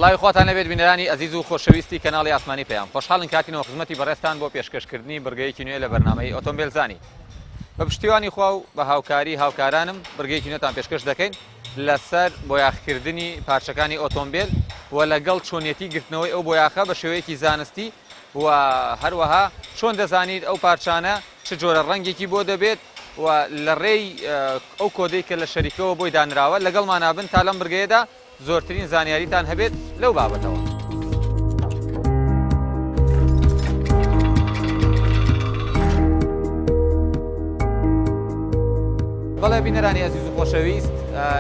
سڵاوی خواتان لێبێت بینەرانی ئەزیز و خۆشەویستی کەناڵی ئاسمانی پەیام خۆشحاڵین کاتینەوە خزمەتی بەڕێزتان بۆ پێشکەشکردنی بڕگەیەکی نوێ لە بەرنامەی ئۆتۆمبێلزانی بە پشتیوانی خوا و بە هاوکاری هاوکارانم بڕگەیەکی نوێتان پێشکەش دەکەین لەسەر بۆیاخکردنی پارچەکانی ئۆتۆمبێل و لەگەڵ چۆنیەتی گرتنەوەی ئەو بۆیاخە بە شێوەیەکی زانستی و هەروەها چۆن دەزانیت ئەو پارچانە چ جۆرە ڕەنگێکی بۆ دەبێت و لە ڕێی ئەو کۆدەی کە لە شەریکەوە بۆی دانراوە لەگەڵمانا بن تا لەم بڕگەیەدا زۆرترین زانیاریتان هەبێت لەو بابەتەوە. بەڵێ بینەرانی ئەزیز و خۆشەویست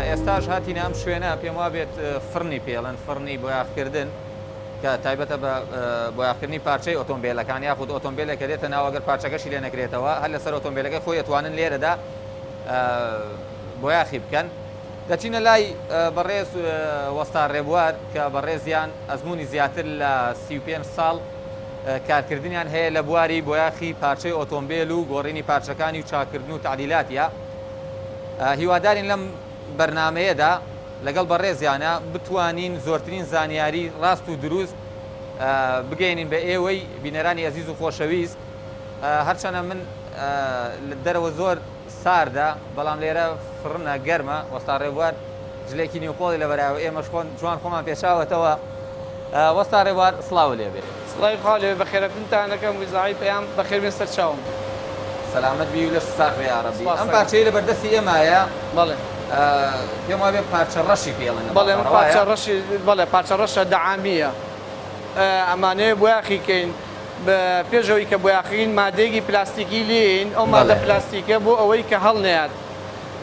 ئێستاش هاتینە ئەم شوێنە پێم وابێت فڕنی پێڵێن فڕنی بۆیاخکردن کە تایبەتە بە بۆیاخکردنی پارچەی ئۆتۆمبیلەکان یاخود ئۆتۆمبیلێک کە دێتە ناو ئەگەر پارچەکەشی لێ نەکرێتەوە هەر لەسەر ئۆتۆمبیلەکەی خۆی ئەتوانن لێرەدا بۆیاخی بکەن. دەچینە لای بەڕێز وەستا ڕێبوار کە بەڕێزیان ئەزموونی زیاتر لە 35 ساڵ کارکردنیان هەیە لە بواری بۆیاخی پارچەی ئۆتۆمبیل و گۆڕینی پارچەکانی و چاکردن و تەعدیلاتیا هیوادارین لەم بەرنامەیەدا لەگەڵ بەڕێزیانە بتوانین زۆرترین زانیاری ڕاست و دروست بگەێنین بە ئێوەی بینەرانی ئەزیز و خۆشەویست هەرچەنە من لە دەرەوە زۆر ساردە بەڵام لێرە فڕنە گەرمە وەستا ڕێبوار جلێکی نیوقۆڵی لەبەرایە و ئێمەش خۆن جوان خۆمان پێچاوەتەوە وەستا ڕێبوار سڵاو لێ بێ. سڵاوی خوا لێ بێ بەخێرهاتنتان ئەکەم ویزاعەی پەیام بەخێر بێن سەر چاوم. سەلامەت بی و لەشت ساغ بێ یاڕەبی. سپاس ئەم ئەکەم. پارچەی لەبەر دەستی ئێمایە بەڵێ. پێم وابێ پارچە ڕەشی پێ ئەڵێن لە بەڵێ ئەمە بازاڕ وایە؟ پارچە ڕەشی بەڵێ پارچە ڕەشە دەعامییە ئەمانەوێ بۆیاخی کەین پێش ئەوەی کە بۆیاخین مادەیەکی پلاستیکی لێین ئەو مادە پلاستیکە بۆ ئەوەی کە هەڵنەیات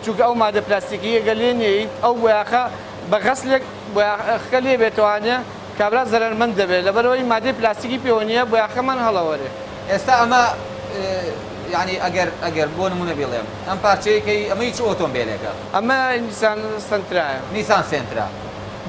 چونکە ئەو مادە پلاستیکیە گەر لێ نێیت ئەو بۆیاخە بە غەسلێک بۆیاخەکە لێ بێتوانێ کابرا زەرەرمەند دەبێت لەبەرئەوەی مادەی پلاستیکی پێوە نییە بۆیاخەکەمان هەڵەوەرێ. ئێستا ئەمە یانی ئەگەر ئەگەر بۆ نمونە بیڵێم ئەم پارچەیە کەی ئەمە هی چ ئۆتۆمبێلێکە؟ ئەمە نیسان سەنترایە. نیسان سێنترا.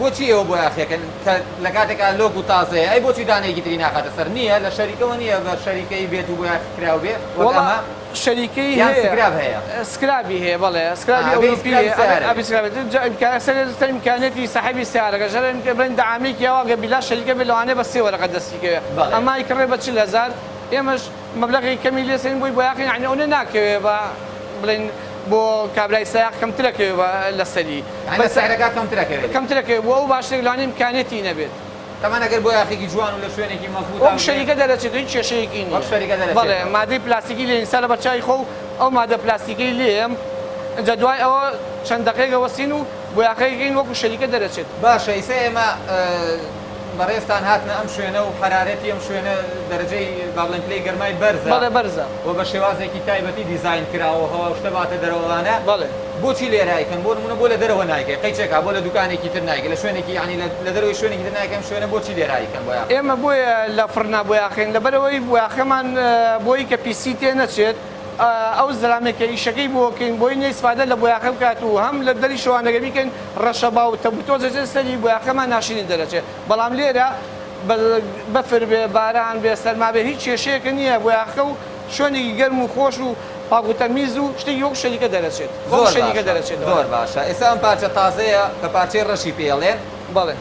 بۆچی ئێوە بۆیاخیەکەن کە لە کاتێکا لۆک و تازەیە ئەی بۆچی دانەیەکی تری ناخاتە سەر نییە لە شەریکەوە نییە بە شەریکەی بێت و بۆیاخ کراو بێ وەک وەڵا ئەمە شەریکەی یان هەیە سکراب هەیە سکرابی هەیە بەڵێ سکرابی ئا ئەبێ ئەوروپی سکرابی هەیە ئەبێ سەیارە ئەبێ بێ سکرابی جا ئیمکان سەر سەر ئیمکانیەتی ساحێبی سەیارەکە ژەر بڵێن دەعامێکی ئەوا گەر بیلا شەریکە بێ لەوانەیە بە سێ وەرەقە دەستی کەوێ بەڵێ ئەما ئەیکڕێ بە 40 هەزار ئێمەش مەبلەغێکی کەمی لێ سەنین بۆی بۆیاخین یانی ئەونە ناکەوێ بە بڵێن بۆ کابرای سەیاق کەمترە کەوێ بە لەسەری یانی لە بەس سعرەکە کەمترە کەوێ لێ. کەمترە کەوێ بۆ ئەو باشترێک لەوانەیە ئیمکانیەتی نەبێت. تەبعەن ئەگەر بۆیاخێکی جوان و لە شوێنێکی مەزبووتا وەک ببێ. شەریکە دەرەچێت هیچ کێشەیەکی وەک نییە. شەریکە بەڵێ دەرەچێتەوە. مادەی پلاستیکی لێ نیسا لەبەر چاوی خۆو ئەو مادە پلاستیکەی لێیە ئینجا دوای ئەوە چەند دەقەیەک ئەوەستین و بۆیاخەکەین وەکو شەریکە دەرەچێت. باشە ئیسە ئێمە بەڕێزتان هاتنە ئەم شوێنە و حەرارەتی ئەم شوێنە دەرەجەی با بڵێین پلەی گەرمای بەرزە بەڵێ بەرزە. و بە شێوازێکی تایبەتی دیزاین کراوە و هەوا و شتە باتە دەرەوە ئەوانە بەڵێ. بۆچی لێرە ئەیکەن بۆ نموونە بۆ لە دەرەوە نایکەی قەیچێکا بۆ لە دوکانێکی تر نایکەی لە شوێنێکی یانی لە دەرەوەی شوێنێکی تر نایکەی ئەم شوێنە بۆچی لێرە ئەیکەن بۆیاخ؟ ئێمە بۆیە لە فڕنا بۆیاخین لەبەرئەوەی بۆیاخەمان بۆی کە پیسی تێ نەچێت ئەو زەلامەی کە ئیشەکەی بۆ کەین بۆی نیە ئیسفادە لە بۆیاخە بکات و هەم لە دەریشەوە ئەگەر بیکەین ڕەشەبا و تەپوتۆز دەچێت سەری بۆیاخەمان ناشرین دەرەچێت بەڵام لێرە بەفر بێ باران بێ سەرما بێ هیچ کێشەیەکە نییە بۆیاخەکە و شوێنێکی گەرم و خۆش و پاک و تەمیز و شتێکی وەک شەریکە دەرەچێت وەک زۆر شەریکە باشە دەرەچێتەوە. زۆر باشە ئێستا ئەم پارچە تازەیە کە پارچەی ڕەشی پێ ئەڵێن بەڵێ.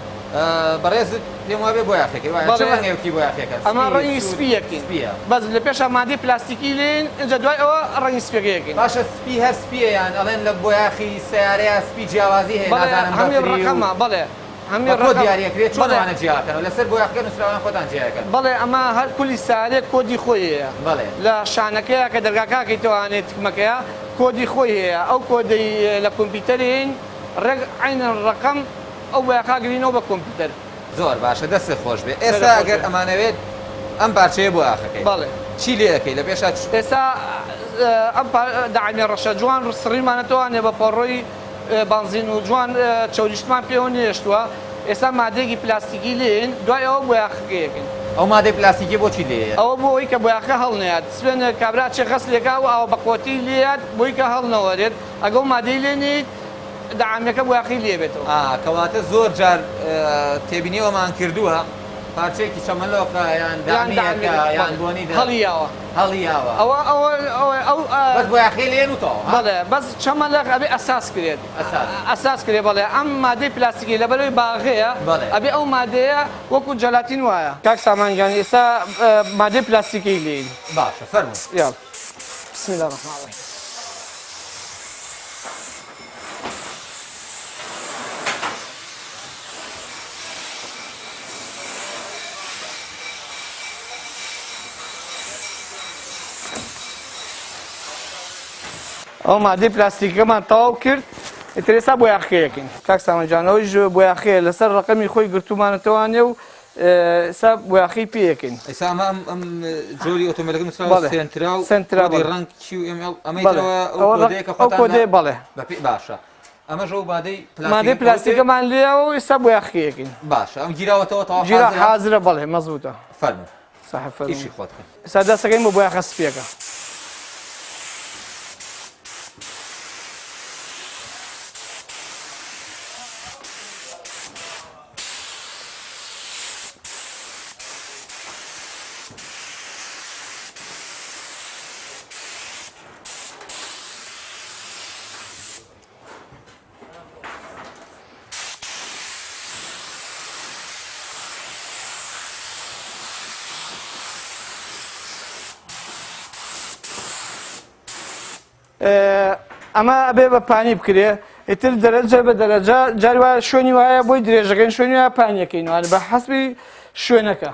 بەڕێزت پێم وابێ بۆیاخەکەی وایە چ بەڵێ ڕەنگێکی بۆیاخەکە ئەمە سپی ڕەنگی سوور سپی یەکین سپیە بەس لە پێشا مادەی پلاستیکی لێین ئینجا دوای ئەوە ڕەنگی سپیەکە یەکین. باشە سپی هەر سپیە یان ئەڵێن لە بۆیاخی سەیارەیا سپی جیاوازی هەیە بەڵێ نازانم هەمی بەفری و ڕەقەمە بەڵێ هەمی بە کۆد ڕەقەم دیاری ئەکرێ چۆن بەڵێ ئەوانە جیا ئەکەنەوە لەسەر بۆیاخەکە نوسراوە یان خۆتان جیای ئەکەن؟ بەڵێ ئەمە هەر کولی سەیارەیەک کۆدی خۆی هەیە بەڵێ. لە شانەکەیا کە دەرگاکە ئەکەیتەوە ئانێ تکمەکەیا کۆدی خۆی هەیە ئەو کۆدەی لە کۆمپیوتەرێین ڕێک عەینەن ڕەقەم ئەو بۆیاخە ئەگرینەوە بە کۆمپیوتەر. زۆر باشە دەستت خۆش بێ سەرت ئێستا خۆش ئەگەر بێ. ئەمانەوێت ئەم پارچەیە بۆیاخەکەی بەڵێ. چی لێ ئەکەی لە پێشا چ. ئێستا ئەم پا دەعامیە ڕەشە جوان سڕیمانەتەوە ئانێ بە پەڕۆی بەنزین و جوان چەوریشتمان پێوە نێشتووە ئێستا مادەیەکی پلاستیکی لێین دوای ئەوە بۆیاخەکەی ئەکەین. ئەو مادەی پلاستیکیە بۆچی لێیە؟ ئەوە بۆ ئەوەی کە بۆیاخەکە هەڵنەیات سوێنە کابرا ئەچێ غەسلێکا و ئاوە بەقوەتی لێیات بۆی کە هەڵنەوەرێت ئەگە ئەو مادەی لێ نێیت دەعامیەکە بۆیاخەی لێ بێتەوە. ئا کەواتە زۆر جار تێبینی ئەوەمان کردووە پارچەیەکی چەمەلۆقە یان یان دامیەکە دامیەکە یان بەڵێ بۆنی هەڵیاوە. هەڵیاوە. ئەوە ئەوە ئەوە ئەو بەس بۆیاخەی لێن و تەواو ها؟ بەڵێ بەس چەمەلەق ئەبێ ئەساس کرێت. ئەساس. ئەساس کرێ بەڵێ ئەم مادەی پلاستیکی لەبەرئەوەی باغەیە بەڵێ. ئەبێ ئەو مادەیە وەکو جەلاتین وایە. کاک سامان گیان ئێستا مادەی پلاستیکەی لێین. باشە فەرموو. یاڵا بسم اللە الرحمن الرحیم. ئەو مادەی پلاستیکەمان تەواو کرد ئیتر ئێستا بۆیاخەکەیەکەین کاک سامان جان ئەویش بۆیاخەیە لەسەر ڕەقەمی خۆی گرتومانەتەوانێ و ئێستا بۆیاخەی پێیەکەین ئێستا ئەمە ئەم ئەم جۆری ئۆتۆمبیلەکە نووسراوە بەڵێ. سێنترا و سێنترا، کۆدی بەڵێ. ڕەنگ QML ئەمەی بەڵێ. ترەوە ئەو ئەوە ڕەق- کۆدەیە کە ئەو خۆتان کۆدەیە لە- بەڵێ. بەپێی باشە ئەمەش ئەو مادەی مادەی پلاستیکەکە پلاستیکەمان لێیەوە و ئێستا بۆیاخەکەیەکەین باشە ئەم گیراوەتەوە تەواو گیرا حازرە حازرە بەڵێ مەزبوتە فەرموو ساحب فەرموو ئیشی خۆت کە ئێستا دەستەکەین بۆ بۆیاخە سپیەکە. ئەمە ئەبێ بە پانی بکرێ ئیتر دەرەجە بە دەرەجە جاری وایە شوێنی وایە بۆی درێژەکەین شوێنی وایە پانیەکەین وانە بە حەسبی شوێنەکە.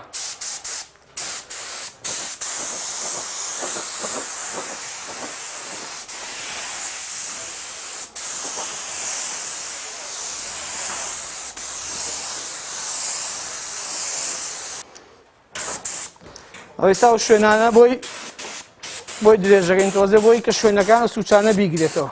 ئەوەی ئەو شوێنانە بۆی بۆی درێژەکەین تۆزێ بۆی کە شوێنەکان سوچانە بیگرێتەوە.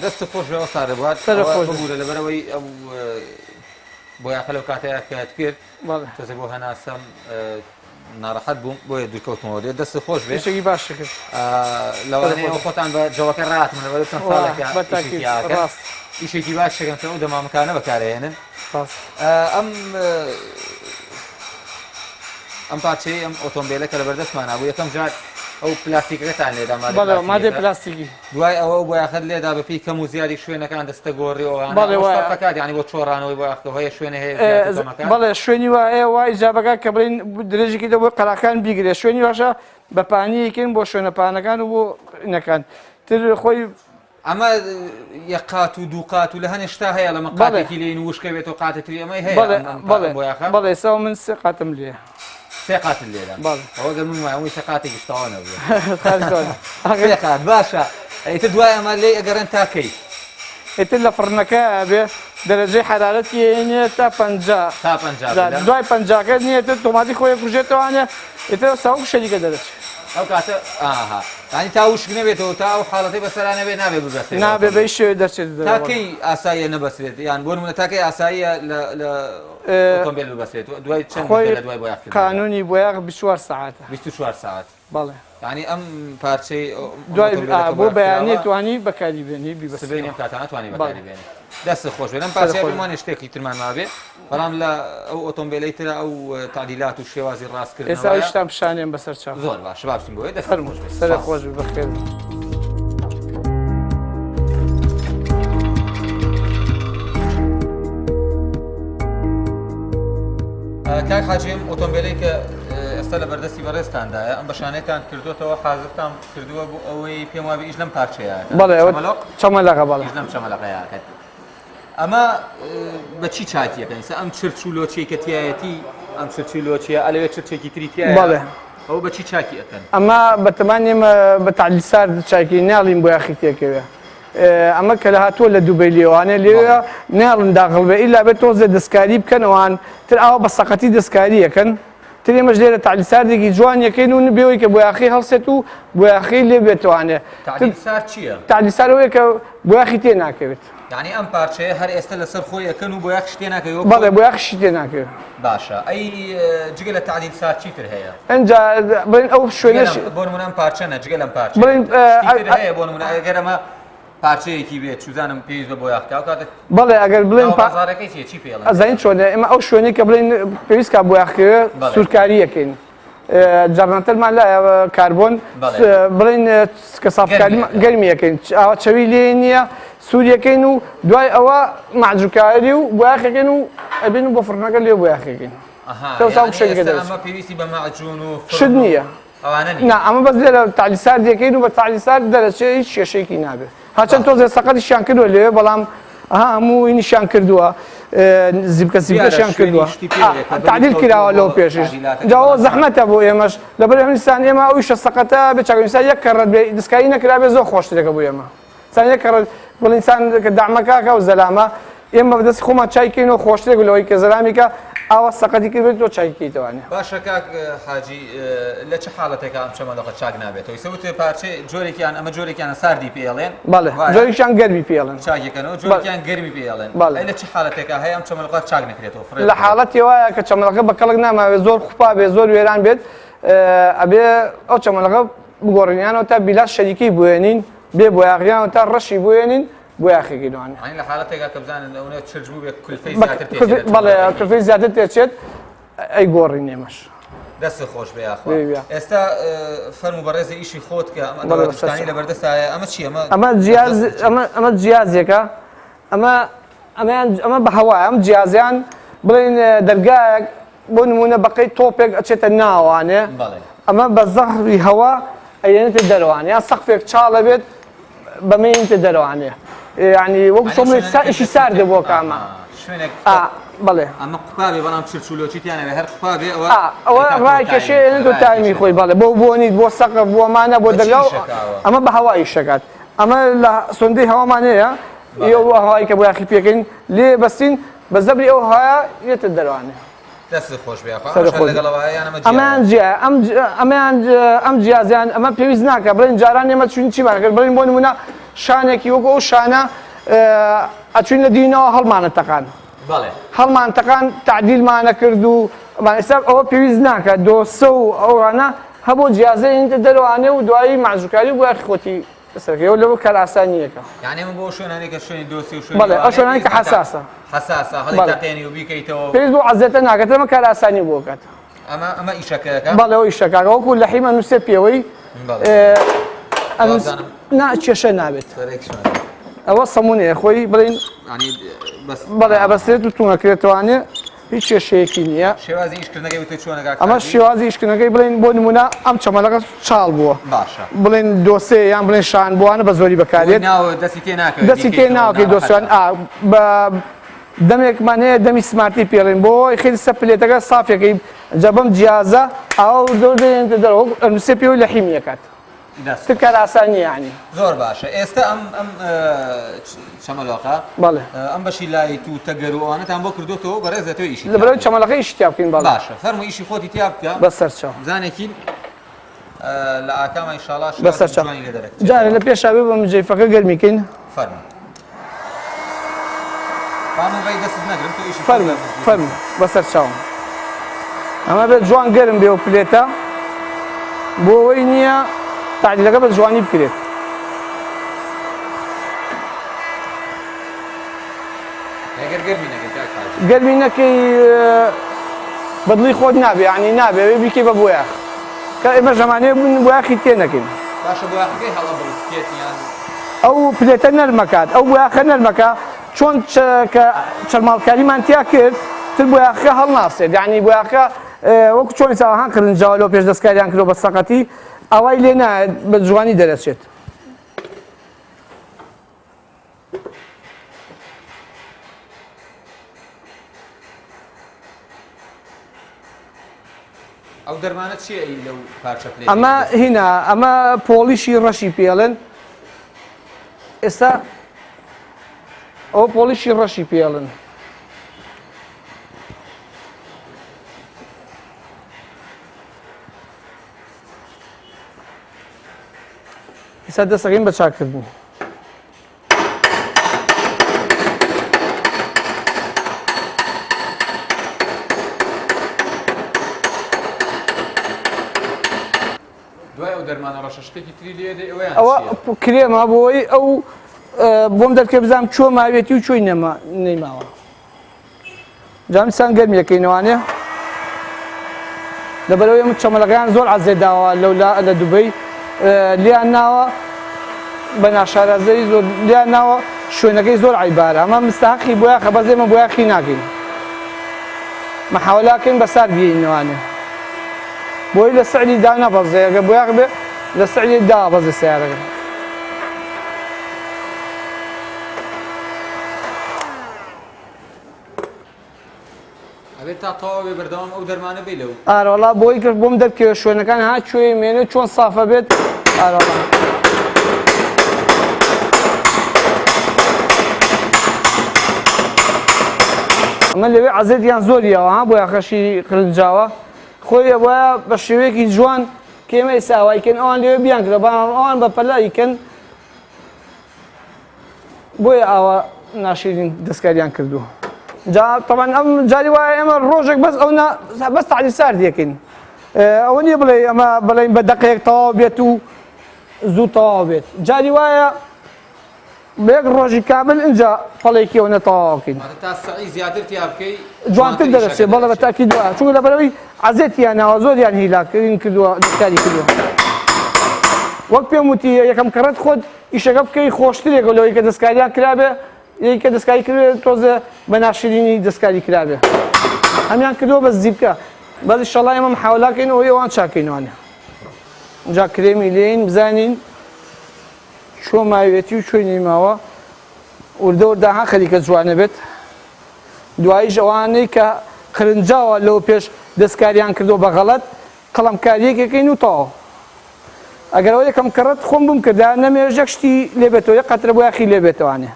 دەست خۆش بێ وەستا رێبوار سەر خۆش بێ. ببوورە لەبەرەوەی ئەو بۆیاخە لەو کاتەیە کات کرد بەڵێ تۆزێ بۆ هەناسەم ناڕەحەت بووم بۆیە دوورکەوتمەوە لێ دەست خۆش بێ ئیشێکی باشی کرد لەوانەیە ئەو خۆتان بە جەوەکە ڕاتم لەبەر چەند وا، ساڵێکە بە تاکید، ئیشێکی ئاکەن. ڕاست. ئیشێکی باش شەکەن چون ئەو دەمامکانە بەکارهێنن ڕاست. ئەم ئەم پارچەی ئەم ئۆتۆمبیلە کە لەبەردەستمان بوو یەکەم جار ئەو پلاستیکەکەتان لێدا مادەی بەڵێ مادەی پلاستیکەکە. پلاستیکی دوای ئەوە ئەو بۆیاخەت لێدا بە پێی کەم و زیادی شوێنەکان دەستە گۆڕی ئەوانە بەڵێ ئەوە وایە. فەرقەکات یانی بۆ چۆڕانەوەی بۆیاخەکە هەیە شوێنە هەیە زیاتر کەمەکات بەڵێ شوێنی وایە وا ئیجابەکە کە بڵێین درێژێکی دە بۆ قەراخان بیگرێ شوێنی باشە بە پانیەکەین بۆ شوێنە پانەکان و بۆ نەکان تر خۆی ئەمە یەک قات و دوو قات و لە هەنێ شتا هەیە لەمە بەڵێ. قاتێکی لێین وشکە بێت و قاتێ تری ئەمەی هەیە بەڵێ ئەم- ئەم بەڵێ بۆیاخە بەڵێ سەوە من سێ قاتم لێ سێ قاتت لێدا بەڵێ. ئەوە گەر من وایە ئەوەی سێ قاتێکیش تەواو نەبووە خارجۆن. سێ قات باشە ئیتر دوای ئەمە لێی ئەگەڕێن تا کەی ئیتر لە فڕنەکە ئەبێ دەرەجەی حەرارەتی ئەیەنێ تا 50 تا 50 بلە. دوای پەنجاکە نییە تر تۆماتی خۆی کوژێتەوانێ ئیتر ساوک شەریکە دەرەچێ ئەو کاتە ئاها یانی تا وشک نەبێتەوە تا ئەو حاڵەتەی بەسەرا نەبێت نابێ ببەسترێت نابێ بەی شێوێ دەرچێت تا کەی ئاساییە نەبەسرێت یان بۆ نمونە تا کەی ئاساییە لە لە ئۆتۆمبیل ببەسرێت دوای چەند خۆی لە دوای بۆیاخ قانونی بۆیاخ 24 سەعاتە 24 سەعات بەڵێ یعنی ئەم پارچەی دوای بۆ بەیانی توانی بەکاری بێنی بیبەستیەوە سبەینێ ئەم کاتانە توانی بەکاری بێنی دەست خۆش بێت ئەم پارچەیە بمانێ شتێکی ترمان مابێ بەڵام لە ئەو ئۆتۆمبیلەی ترە ئەو تەعدیلات و شێوازی ڕاستکردنەوە ئێستا شتان پیشانێن بەسەر چاو زۆر باش با بچین بۆیە دەست فەرموو خۆش بێت سەر خۆش بێ بەخێر بێ. کاک حاجی ئەم ئۆتۆمبیلەی کە ئێستا لە بەردەستی بەڕێزتاندایە ئەم بەشانەتان کردوتەوە حازرتان کردووە بۆ ئەوەی پێم وابێ ئیش لەم پارچەیە بەڵێ چەمەلەقە بەڵێ ئیش لەم چەمەلەقەیە ئەکەن ئەمە بە چی چاکی ئەکەن ئێستا ئەم چرچ و لۆچیەی کە تیایەتی ئەم چرچ و لۆچیە ئەلەوێ چرچێکی تری تیایە بەڵێ ئەوە بە چی چاکی ئەکەن؟ ئەمە بەتەمان ئێمە بە تەعدیل سارد چاکی ناڵین بۆیاخی تێکەوێ ئەمە کە لە هاتووە لە دوبەی لێوانێ لێوێ ناڵن داخڵ بێ ئیلا بێت تۆزێ دەستکاری بکەن ئەوان تر ئاوا بە سەقەتی دەستکاری ئەکەن تر ئێمەش لێرە تەعدیل ساردێکی جوان یەکەین و بێەوەی کە بۆیاخی هەڵسێت و بۆیاخی لێ بێتوانێ تەعدیل سارد چییە؟ تەعدیل سارد ئەوەیە کە بۆیاخی تێ ناکەوێت. یانی ئەم پارچەیە هەر ئێستا لەسەر خۆی ئەکەن و بۆیاخیشی تێ ناکەوێ وەک بەڵێ بۆیاخیشی تێ ناکەوێ. باشە ئەی جگە لە تەعدیل سارد چی تر هەیە؟ ئینجا بڵێن ئەو شوێنەش بۆ نمونە ئەم پارچە نە جگە لەم پارچە بڵێن شتی تر هەیە بۆ نمونە ئەگەر ئەمە. پارچەیەکی بێت چوزانم پێویست بە بۆیاخ کا کاتە بەڵێ ئەگەر بڵێن بازارەکەی چیە چی پێڵێن ئەزانین چۆنە ئێمە ئەو شوێنەی کە بڵێن پێویست کا بۆیاخ کرێ سوورکاریەکەین جەرنەتەرمان لایە کاربۆن بڵێن کە سافکاری گەرمیەکەین ئاوا چەوی لێ نییە سووریەکەین و دوای ئەوە مەعجوکاری و بۆیاخەکەین و ئەبین و بۆ فڕنەکە لێ بۆیاخەکەین پێویستی بە مەعجون و شت نییە ئەوانە نیە. نا ئەمە بەس لێرە تەعلی سارد یەکەین و بە تەعلی سارد دەرەچێ هیچ کێشەیەکی نابێت هەرچەند تۆزێ سەقەتیشیان کردووە لەوێ بەڵام ئەها هەموو ئینیشیان کردووە زیبکە زیبکەشیان کردووە تعدیل کراوە لەو پێشش جاوە زەحمەتە بۆ ئێمەش لەبەر هەمیسان ئێمە ئەو ئیشە سەقەتە بێ چاکە یەک کەڕەت بێ دەستکاری نەکرابێ زۆر خۆشترێکە بۆ ئێمە سان یەک کەڕەت بڵێ ئینسان کە دەعمەکە ئەکا و زەلامە ئێمە بەدەستی خۆمان چای کەین و خۆشترێک لەوەی کە زەلامیکە ئاوا سەقەتی کردبێت تۆ چای کەیتەوانێ. باشە کاک حاجی لە چ حاڵەتێکا ئەم چەمەلۆقە چاک نابێتەوە ئیسە وتێ پارچەی جۆرێکیان ئەمە جۆرێکیانە ساردی پێ ئەڵێن بەڵێ جۆرێکیان گەرمی پێ ئەڵێن چاکەکەنەوە جۆرێکیان گەرمی پێ ئەڵێن بەڵێ ئەی لە چ حاڵەتێکا هەیە ئەم چەمەلۆقە چاک نەکرێتەوە فڕێ لە حاڵەتی وایە کە چەمەلەکە بە کەڵک ناماوێت زۆر خوپا بێ زۆر وێران بێت ئەبێ ئەو چەمەلەکە بگۆڕین یانەوە تا بیلاس شەریکەی بوێنین بێ بۆیاخ یان تا ڕەشی بوێنین بۆیاخێکی دوانێ. یانی لە حالەتێکا کە بزانن ئەونە چرچ بووبێ کولفەی زیاتر تێچێت. بەڵێ کولفەی زیاتر تێچێت ئەیگۆڕین ئێمەش. دەستت خۆش بێ یاخوا. ئێستا فەرموو بەڕێزە ئیشی خۆت کە ئەم ئەدەوات شتانەی لەبەردەستایە ئەمە چییە ئەمە ئەمە جیاز ئەمە ئەمە جیازێکە ئەمە ئەمەیان ئەمە بە هەوایە ئەم جیازیان بڵێن دەرگایەک بۆ نموونە بەقەی تۆپێک ئەچێتە ناوانێ ئەمە بە زەهری هەوا ئەیەنێتە دەرەوانێ یان سەقفێک چاڵە بێت بەمەینتە دەرەوانێ یعنی وەک چۆن بڵێی ئیشی ساردە بۆ کامە شوێنێک بەڵێ ئەمە قوپابێ بەڵام چرچولۆچی تیانەوێ هەر قوپابێ ئەوە ئەوە ڕای کێشێ تۆ تایمی خۆی بەڵێ بۆ بۆنیت بۆ سەقف بۆ مانە بۆ دەرگا ئەمە بە هەوا ئیش دەکات ئەمە لە سندەی هەوامان هەیە ئەو هەوای کە بۆیاخی پێکەین لێ بەستین بە زەبری ئەو هەوایە یەتە دەروانێ. دەستت خۆش بێ یاخوا ئەمەش هەر لەگەڵ ئەوە یان ئەمە جیایە؟ ئەمەیان جیایە ئەم ئەمەیان ئەم جیازیان ئەمە پێویست ناکە بڵێن جاران ئێمە چوین چیمان کرد بڵێن بۆ نمونە شانێکی وەکو ئەو شانە ئەچوین لە دینەوە هەڵمانە تەقان بەڵێ هەڵمان تەقان تعدیلمانە کرد و ئێستا ئەوە پێویست ناکە دۆسە و ئەوانە هەبوو جیازە دەروانێ و دوایی مەعزوکاری و بۆیاخی خۆتی سەرکەوە لەوە کارئاسانییەکە. یانی ئەمە بۆ ئەو شوێنانەی کە شوێنی دۆسێ و شوێنی بەڵێ ئەو شوێنانەی کە حەساسە. حەساسە هەڵی تەقێنی و بیکەیتەوە. پێویست بۆ عەزێتە ناکات ئەمە کارئاسانی بۆ کات. ئەمە ئەمە ئیشەکەیەکە؟ بەڵێ ئەو ئیشەکە وەکو لەحیم ئەنووسێ پێوەی. نا کێشە نابێت. ئەوە سەمونەیە خۆی بڵین بەڵێ ئەبەسترێت و تونەکرێتوانێ هیچ کێشەیەکی نییە. شێوازی ئیشکردنەکەی وتت چۆنە کاک ئەمە حاجی؟ شێوازی ئیشکردنەکەی بڵێین بۆ نموونە ئەم چەمەلەکە چاڵ بووە. باشە. بڵێین دۆسێ یان بڵێین شان بووانە بە زۆری بەکاردێت. بۆی ناوە دەستی تێ ناکەوێت دەستی تێ بیکەیتەوە ناکەوێت ناڕەحەتە. دۆسیان ئا بە دەمێکمان هەیە دەمی سمارتی پێڵێن بۆ ئەوەی خێری سەر پلێتەکە سافێکەی جا بەم جیازە ئاوا وردە وردە دێنێتە دەرەوە وەک ئەنووسێ پێوەی لەحیمی ئەکات. دەست تر کارئاسانیە یانی. زۆر باشە ئێستا ئەم ئەم چەمەلۆقە بەڵێ ئەم بەشی light و تەگەر و ئەوانەتان بۆ کردوتەوە بەڕێز دەتەوێ ئیشی لە بەرەوەی چەمەلەکە ئیشی تیا بکەین بەڵێ باشە فەرموو ئیشی خۆتی تیا بکە بەسەر چاو بزانێکین لە ئاکاما ئینشاڵا بەسەر چاو جوانی لێ دەرەکەوێت جارێ لە پێشا بێ بە مجەیفەکە گەرمی کەین فەرموو با من ڕێی دەستت نەگرم تۆ ئیشی فەرموو فەرموو بەسەر چاوم ئەمە بێت جوان گەرم بێ و پلێتە بۆ ئەوەی نییە تعدیلەکە بە جوانی بکرێت ئەگەر گەرمی نەکەی کاک حاجی گەرمی نەکەی بەدڵی خۆت نابێ یعنی نابێ بیکەی بە بۆیاخ کە ئێمە ژەمانەیە بوون بۆیاخی تێ نەکەین. باشە بۆیاخەکەی هەڵە بڕسکێت یان. ئەو پلێتە نەرمەکات ئەو بۆیاخە نەرمەکە چۆن کە چەرماڵکاریمان تیا کرد تر بۆیاخەکە هەڵناسێت یعنی بۆیاخەکە وەکو چۆن ئێستا هان قرنجاوە لەو پێش دەستکاریان کردوە بە سەقەتی ئاوای لێ نایەت بە جوانی دەرەچێت. ئەو دەرمانە چییە ئی لەو پارچە پلەی ئەمە هینا ئەمە پۆڵیشی ڕەشی پێڵێن ئێستا ئەوە پۆڵیشی ڕەشی پێڵن ئێستا دەستەکەین بە چاکردنی. دوای ئەو دەرمانە ڕەشە شتێکی تری لێ دێ ئەویان ئەوە کرێمە بۆی ئەو. بۆم دەرکە بزانم چۆ ماوێتی و چۆی نەما نەیماوە. جامیسان گەرمیەکەینەوانێ لەبەرەوەی ئەم چەمەلەکەیان زۆر عەزێ داوە لەولا لە دوبەی لیان ناوە بە ناشارەزەی زۆر لیان ناوە شوێنەکەی زۆر عیبارە ئەمە مستحقی بۆیاخە بەس ئێمە بۆیاخی ناکەین محاولاکەین بە سارد بینەوانێ بۆی لە سعری دا نەبەزێ ئەگە بۆیاخ بێ لە سعری دا بەزێ سیارەکە. ئەبێت تا تەواو بێ بەردەوام ئەو دەرمانە بی لەو. ئارەوەڵا بۆی کرد بۆم دەرکەوێت شوێنەکان ها کوێ مێنێ چۆن سافە بێت ئارەوەڵا. ئەمە لەوێ عەزێتیان زۆر یاوە ها بۆیاخەشی قرنجاوە خۆی وایە بە شێوەیەکی جوان کە ئێمە ئێستا ئاوای کەن ئەوان لەوێ بیان کرد بەڵام ئەوان بە پەلە ئەیکەن بۆیە ئاوا ناشیرین دەستکاریان کردووە جا طبعا ئەم جاری وایە ئێمە ڕۆژێک بەس ئەو بەس تعلی سارد یەکەین ئەوە نییە بڵێ ئەمە بڵێن بە دقەیەک تەواو بێت و زوو تەواو بێت جاری وایە بە یەک ڕۆژی کامل اینجا پەڵێکی ئەو نەتەواوکەین تا سعی زیاتر تیا بکەی جوانتر دەرەچێت بەڵێ بە تاکید وایە چونکە لەبەرەوەی عەزێتیان ناوە زۆریان هیلاکردن کردووە دەستکاری کردووە وەک پێم وتی یەکەم کەڕەت خۆت ئیشەکە بکەی خۆشترێکە لەوەی کە دەستکاریان کرابێ یەی کە دەستکاری کرێ تۆزێ بە ناشرینی دەستکاری کرابێ هەمیان کردووە بەس زیبکە بەس ئیشەڵا ئێمە محاولاکەین ئەوەی ئەوان چاکەینەوانێ جا کرێمی لێین بزانین چۆ ماوێتی و چۆی نەیماوە وردە وردە ها خەریکە جوانە بێت دواییش ئەوانەی کە قرنجاوە لەوە پێش دەستکاریان کردووە بە غەڵەت قەڵەمکاریەکەکەین و تەواو ئەگەر ئەوە یەکەم کەڕەت خۆم بمکردا نەمێژ یەک شتی لێ بێتەوە یەک قەترە بۆیاخی لێ بێتەوانێ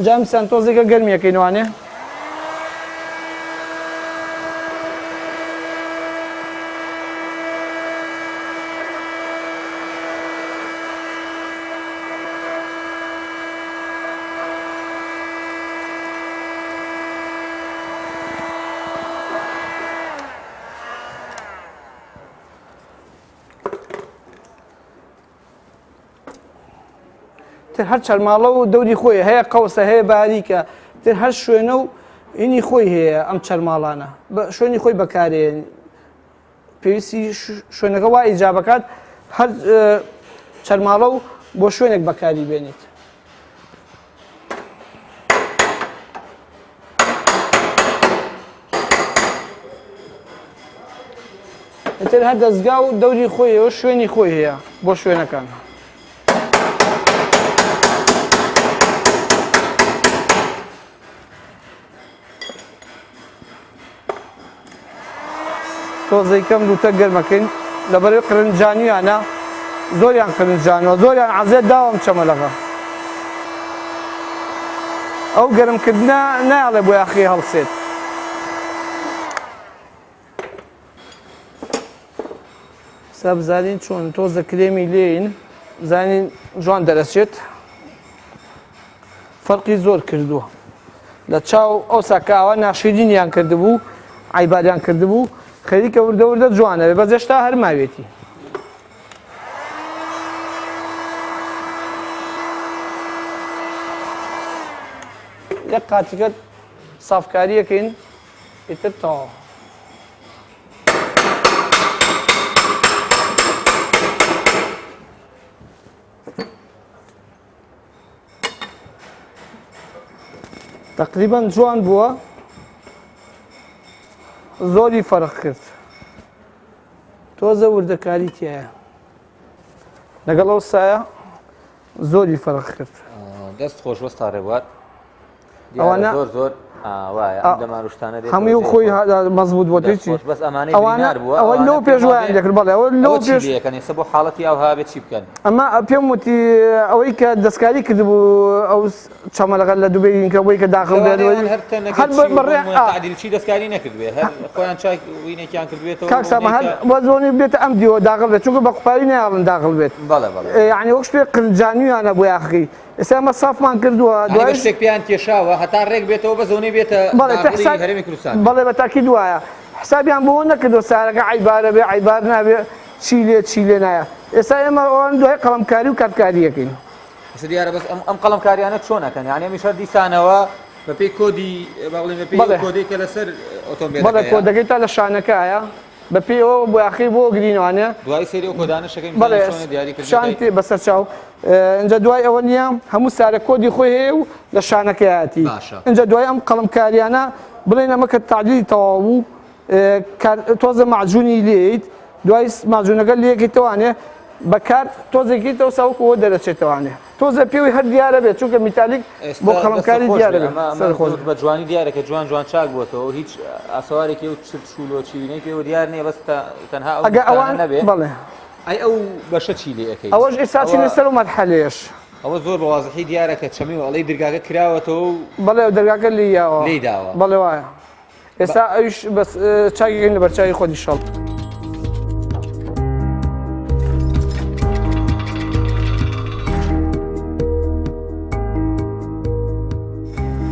جام سەنتۆزێکە گەرمیەکەینوانێ تر هەر چەرماڵە و دەوری خۆی هەیە قەوسە هەیە باریکە تر هەر شوێنە و ئینی خۆی هەیە ئەم چەرماڵانە بە شوێنی خۆی بەکارێن پێویستی شوێنەکە وا ئیجابەکات هەر چەرماڵە و بۆ شوێنێک بەکاری بێنیت. ئیتر هەر دەستگا و دەوری خۆیەوە شوێنی خۆی هەیە بۆ شوێنەکان. تۆزەی کەم لوتە گەرمەکەین لەبەرەی قرنجانیانە زۆریان قرنجانەوە زۆریان عەزێت داوەم چەمەلەغە ئەو گەرمکردنە نایەڵێ بۆیاخی هەڵسێت. سا بزانین چۆن تۆزە کرێمی لێین بزانین جوان دەرەچێت فەرقی زۆر کردووە لە چاو ئەو ساکاوە ناشیرینیان کردبوو عیباریان کردبوو خەریکە وردە وردە جوانە بەس هێشتا هەر ماوێتی یەک قاتیکە سافکاریەکەین ئیتر تەواو. تقریبا جوان بووە زۆری فەرق کرد تۆزە وردەکاری تایە لەگەڵ ئەو سایە زۆری فەرق کرد. دەست خۆش وەستا ڕێبوار. ئەوانە زۆر زۆر وایە ئەم دەمار و شتانە دێت هەمووی خۆی مەزبوط بۆ چی بەس ئەمانەی ئەوانە ئەوە لەو پێش وایان دەکرد بەڵێ ئەوە لەو پێش یەکەن ئێستا بۆ حاڵەتی ئەوها بێت چی بکەن ئەمە پێم وتی ئەوەی کە دەستکاری کردبوو ئەو چەمەلەکە لە دوبەی کە بۆی کە داخڵ بێت هەر بەڕێ تعدیل چی دەستکاری نەکردبێ هەر خۆیان چاک وینێکیان کردبێتەوە کاک سامە هەر بەزۆنی بێتە ئەم دیوە داخڵ بێت چونکە بە قوپاوی نایاڵن داخڵ بێت بەڵێ بەڵێ یعنی وەک شتێک قرنجانویانە بۆ یاخی ئێستا ئەمە سافمان کردووە دوای شتێک پێیان کێشاوە هەتا ڕێک بێتەوە بە زۆنی بێتە بەڵێ حساب هەرێمی کوردستان بەڵێ بە تاکید وایە حسابیان بۆ نەکردو سارەکە عیبارە بێ عیبار نابێ چی لێ چی لێ نایە. ئێستا ئێمە ئەوان دوای قەڵەمکاری و کارتکاریەکەین. ئێستا دیارە بەس ئەم ئەم قەڵەمکاریانە چۆن ئەکەن یعنی ئەمیش هەر دیسانەوە بەپێی کۆدی با بڵێین بەپێی ئەو کۆدەی کە لەسەر ئۆتۆمبێلەکەیە. بەڵێ کۆدەکەی تا لە شانەکایە بەپێی ئەوە بۆیاخەی بۆ گرینەوانێ. دوایی سەیری ئەو کۆدانەش ئەکەین بزانین چۆنە دیاری کردنەکەی. بەڵێ شان بەسەر چاو ئینجا دوای ئەوە نییە هەموو سارە کۆدی خۆی هەیە و لە شانەکەیەتی. باشە. ئینجا دوای ئەم قەڵەمکاریانە بڵێین ئەمە کە تەعدیلی تەواو بوو تۆزە مەعجونی لێیت دوای مەعجونەکە لێکەیتەوانێ بە کارت تۆزێکیتەوە ساوکو ئەوە دەرەچێتەوانێ تۆزە پێوەی هەر دیارە بێت چونکە میتالیک بۆ قەڵەمکاری دیارە بێت سەر خۆش بە جوانی دیارە کە جوان جوان چاک بووەتەوە هیچ ئاسەوارێکی ئەو چرچ و لۆچیوینەی پێوە دیار نییە بەس تەنها ئەو ئەگە ئەوان نەبێ بەڵێ ئەی ئەو بەشە چی لێ ئەکەیت ئەوەش ئێستا چینە سەر و مەرحەلەیەش ئەوە زۆر بە وازحی دیارە کە چەمی و ئەڵێی درگاکە کراوەتەوە و بەڵێ دەرگاکە لێی یاوە لێی داوە بەڵێ وایە ئێستا ئەویش بەس چاکێکن لە بەرچاوی خۆت ئیشەڵ.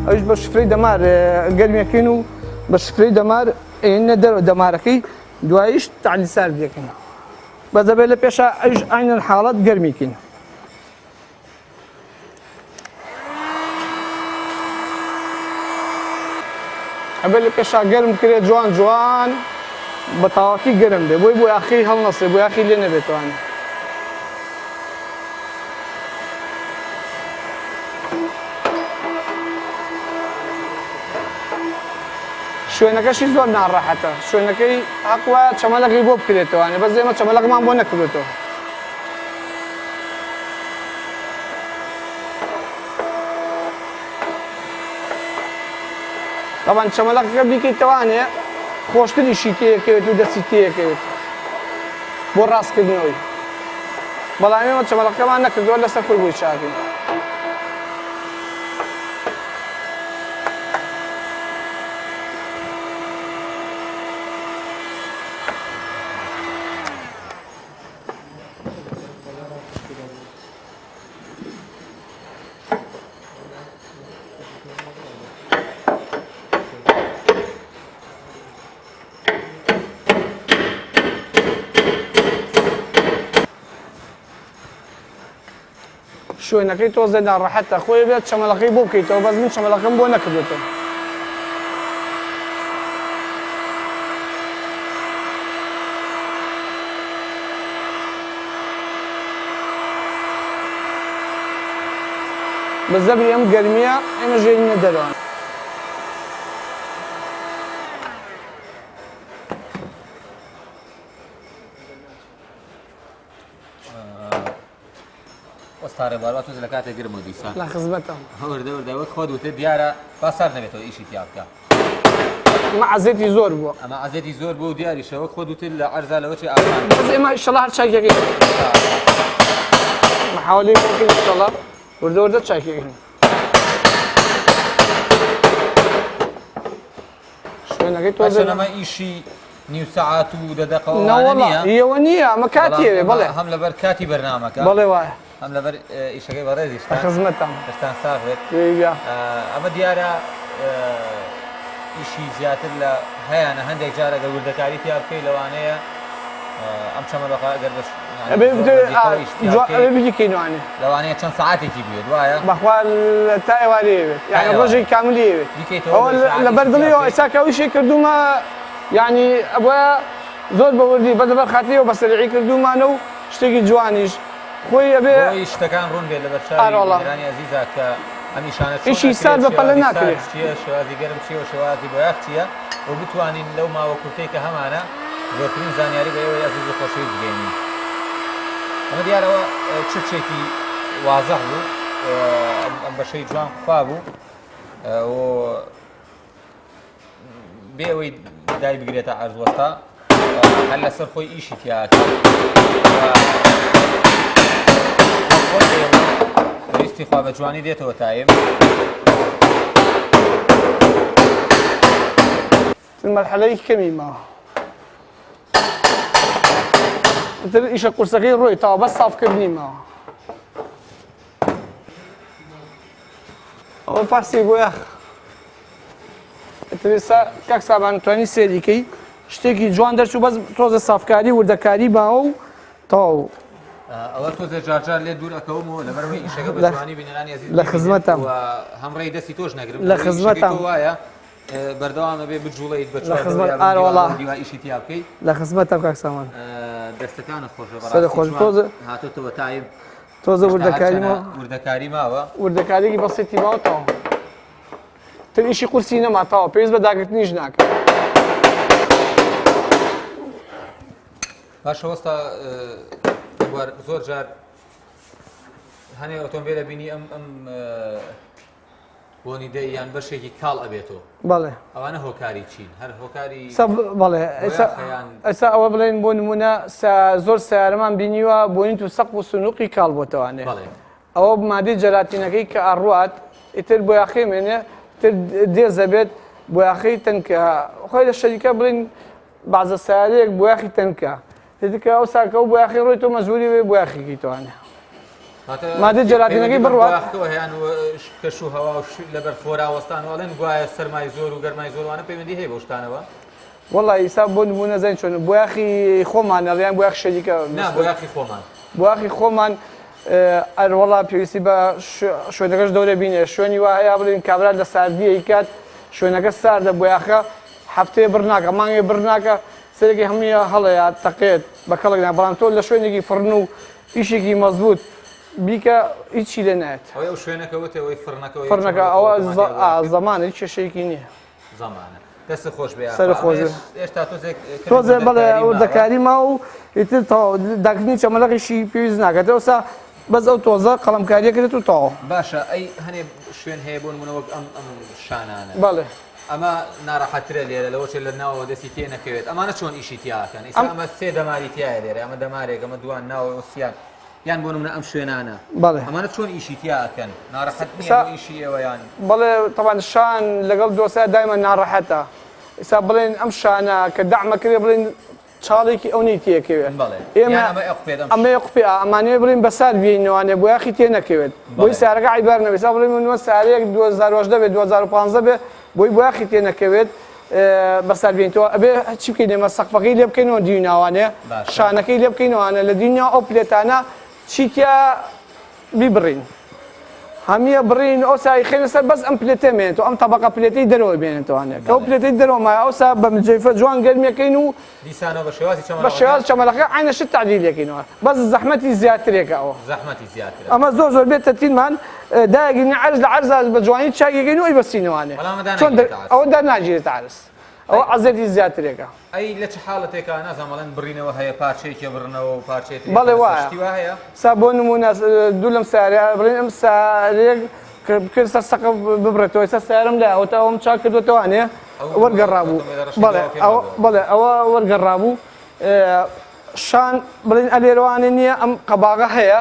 ئەویش بە شفرەی دەمار گەرمەکەین و بە شفرەی دەمار ئێنە دەرەوە دەمارەکەی دواییش تەعلی سارد دەکەین بەس دەبێت لە پێشا ئەویش ئاینەن حاڵەت گەرمیکەین. ئەبێ لە پێشا گەرم بکرێت جوان جوان بە تەواوەتی گەرم بێ بۆی بۆیاخی هەڵنەسێ بۆیاخی لێ نەبێتوانێ. شوێنەکەشی زۆر ناڕەحەتە شوێنەکەی حەق وایە چەمەلەقی بۆ بکرێتەوانێ بەس ئێمە چەمەلەقمان بۆ نەکردێتەوە. تەبعەن چەمەلەقەکە بیکەیتەوانێ خۆشتر ئیشی تێکەوێت و دەستی تێکەوێت بۆ ڕاستکردنەوەی بەڵام ئێمە چەمەلەقەکەمان نەکردووە لەسەر خۆی بۆی چاکین. شوێنەکەی تۆزێ ناڕەحەتە خۆی بێت چەمەلەکەی بۆ بکەیتەوە بەس من چەمەلەکەم بۆ نەکردێتەوە. بە زەبری ئەم گەرمییە ئێمە ژێرینە دەرەوە. وەستا ڕێبوار وا تۆز لە کاتێک گرم و دیسان لە خزمەتم وردە وردە وەک خۆت وتت دیارە با سارد نەبێتەوە ئیشی تیا بکە ئەمە عەزێتی زۆر بووە ئەمە عەزێتی زۆر بوو دیاریشە وەک خۆت وتت لە عەرزا لەوە چێ ئاسان بەس ئێمە ئیشەڵا هەر چاکیەکەی محاولەی بۆ بکەین ئیشەڵا وردە وردە چاکیەکەین شوێنەکەی تۆ هەرچەند ئەمە ئیشی نیو سەعات و دە دەقە و ئەوانە نییە ئەوە نییە ئەمە کاتیەوێ بەڵێ هەم لەبەر کاتی بەرنامەکە بەڵێ وایە هەم لەبەر ئیشەکەی بەڕێزیشتان خزمەتان دەستان ساغ بێت ئەمە دیارە ئیشی زیاتر لە هەیانە هەندێک جار ئەگەر وردەکاری تیا بکەی لەوانەیە ئەم چەمەلۆقە ئەگەر بەش ئەبێ بیکەینوانێ لەوانەیە چەند سەعاتێکی بوێت وایە بەخوا تا ئێوارێ بێت یعنی ڕۆژێکی کاملی بێت ئەوە لەبەر دڵیەوە ئێستا کە ئەویشی کردوومە یعنی ئەبوایە زۆر بە وردی بەس لەبەر خاتریەوە بە سەریعی کردوومانە و شتێکی جوانیش خۆی ئەبێ بۆی شتەکان ڕوون بێت لەبەر چاوی بینەرانی ئەزیزا کە ئەم ئیشانە چۆن ئیشی سارد بە پەلە ناکرێت چییە شێوازی گەرم چییە و شێوازی بۆیاخ چییە و بتوانین لەو ماوە کورتەی کە هەمانە زۆرترین زانیاری بە ئێوەی ئەزیز و خۆشەویست بگەینین ئەمە دیارەوە چرچێکی وازح بوو ئەم بەشەی جوان قوفا بوو و بێ ئەوەی دای بگرێتە عەرز وەستا هەر لەسەر خۆی ئیشی تیا ویستی خوا بە جوانی دێتەوە تایم مەرحەلەی کەمی ماوە تر ئیشە قورسەکەی ڕۆی تاوە بەس سافکردنی ماوە ئەوە فارسی بۆیاخ ترسا کاک سابان توانی سێریکەی شتێکی جوان دەرچوو بەس تۆزە سافکاری وردەکاری باوە و تەواو. ئەوە تۆزێ جارجار لێ دوور ئەکەوم و لەبەرەوەی ئیشەکە بە جوانی بینەرانی ئەزیز لە خزمەتم و هەم ڕێی دەستی تۆش نەگرم لە خزمەتم وایە بەردەوامە بێ بجوڵیت بە لە خزمەت ئارۆڵا دیوا ئیشی تیا بکەی لە خزمەتم کاک سامان دەستەکانت خۆشە سەر خۆش تۆزە هاتۆتەوە تایم تۆزە وردەکاری ماوە وردەکاری ماوە وردەکاریی بەسیتی ماوە تەواو تر ئیشی قورسی نەما تەواو پێویست بە داگرتنیش ناکە باشە وەستا زۆر جار هەنێ ئۆتۆمبیلە بینی ئەم ئەم بۆنی دەی یان بەشێکی کاڵ ئەبێتەوە بەڵێ ئەوانە هۆکاری چین هەر هۆکاری بەڵێ ئێستا ئەوە بڵێن بۆ نمونە زۆر سیارەمان بینیوە بۆنیت و سەقف و سنوقی کاڵ بۆتەوانێ ئەوە مادەی جەلاتینەکەی کە ئەڕوات ئیتر بۆیاخەی مێنێ تر دێزە بێت بۆیاخەی تەنکە خۆی لە شەریکە بڵین بەعزە سیارەیەک بۆیاخی تەنکە تدکە ئەو ساکە و بۆیاخی ڕۆی تۆ مەجبوری بێ بۆیاخێکی توانێ مادەی جەلاتینەکەی بڕوات هەیان کەش و هەوا و لەبەر خۆرا وەستان وەڵێن گوایە سەرمای زۆر و گەرمای زۆروانە پەیوەندی هەیە بۆ شتانەوە وەڵا ئیسا بۆ نمونە زین چۆن بۆیاخی خۆمان ئەڵیان بۆیاخ شەریکە نا بۆیاخی خۆمان بۆیاخی خۆمان ئەروەڵا پێویستی بە شوێنەکەش دەورە بینێ شوێنی وا هەیە بڵێن کابرا لە ساردیە کات شوێنەکە ساردە بۆیاخە هەفتەیە بڕ ناکە مانگێ بڕ ناکە سەرێکی هەمووی هەڵەیە تەقێت بە کەڵک نا بەڵام تۆ لە شوێنێکی فڕن و ئیشێکی مەزبوط بیکە هیچی لێ نایەت ئەوەی ئەو شوێنەکە وتێ ئەوەی فڕنەکە فڕنەکە ئەوە زەمانە هیچ کێشەیەکی نییە زەمانە دەست خۆش بێ سەر خۆش ئێستا تۆزێک تۆزێ بەڵێ وردەکاری ما و ئیتر تەواو داکردنی چەمەلەقیشی پێویست ناکات ئەوسا بەس ئەو تۆزە قەڵەمکاریە کرێت و تەواو باشە ئەی هەنێ شوێن هەیە بۆ نمونە وەک ئەم ئەم شانانە بەڵێ ئەمە ناڕەحەترە لێرە لەوە چێ لە ناوەوە دەستی تێ نەکەوێت ئەمانە چۆن ئیشی تیاکەن ئیستا ئەمە سێ دەماری تایە لێرە ئەمە دەمارێک ئەمە دوان ناوە سیان یان بۆ نمونە ئەم شوێنانە بەڵێ ئەمانە چۆن ئیشی تیا ئەکەن ناڕەحەت نییە بۆ ئیشی ئێوەیان بەڵێ تەبان شان لەگەڵ دۆسە دایمە ناڕەحەتە ئیسا بڵێن ئەم شانە کە دەعمە کرێ بڵێن چاڵێکی ئەو نەی تێکەوێت ئێمە ئەمە قوپێ ئەمانەیە بڵین بەسار بینەوانێ بۆیاخی تێ نەکەوێت بۆی سارەکە عیبار نەبێت سا بڵێن منوە سارەیەک 2010 بێت 2015 بێ بۆی بۆیاخی تێ نەکەوێت بەسەر بینتەوە ئەبێ چی بکەین ئێمە سەقفەکەی لێ بکەینەوە دیناوانێ شانەکەی لێ بکەینەوانە لە دنیا ئەو پلێتانە چیتیا بیبڕین هەمیە بڕین ئەوسا ئەیخەینە سەر بەس ئەم پلێتە مێنێتەوە ئەم تەبەقە پلێتەی دەرەوە بێنێتەوانێ کە ئەو پلێتەی دەرەوە مایە ئەوسا بە مجەیفە جوان گەرمیەکەین و دیسانەوە بە شێوازی بە شێواز چەمەلەکە عینە شت تەعدیلەکەینەوە بەس زەحمەتی زیاترێکە ئەوە زەحمەتی زیاترە ئەمە زۆر زۆر بێت تەتینمان دایگرین عەرز لە عەرزا بە جوانی چاکەکەین و ئەیبەستینەوانێ چۆن ئەوە دەرناگیرێتە عەرز ئەوە عەزێتی زیاترێکە. ئەی لە چ حاڵەتێکا نازانم ئەڵێن بڕینەوە هەیە پارچەیەکی بڕنەوە و پارچەیە تری بەڵێ وایە شتی وا هەیە؟ سا بۆ نموونە دوو لەم سیارەیە بڵێن ئەم سیارەیە کە بکرێت سەر سەقف ببڕێتەوە ئێستا سیارەم لای ئەوەتا ئەوم چاک کردووەتەوانێ وەرگەڕابوو بەڵێ ئەوە بەڵێ ئەوە وەرگەڕابوو شان بڵێن ئەلێرەوانێ نییە ئەم قەباغە هەیە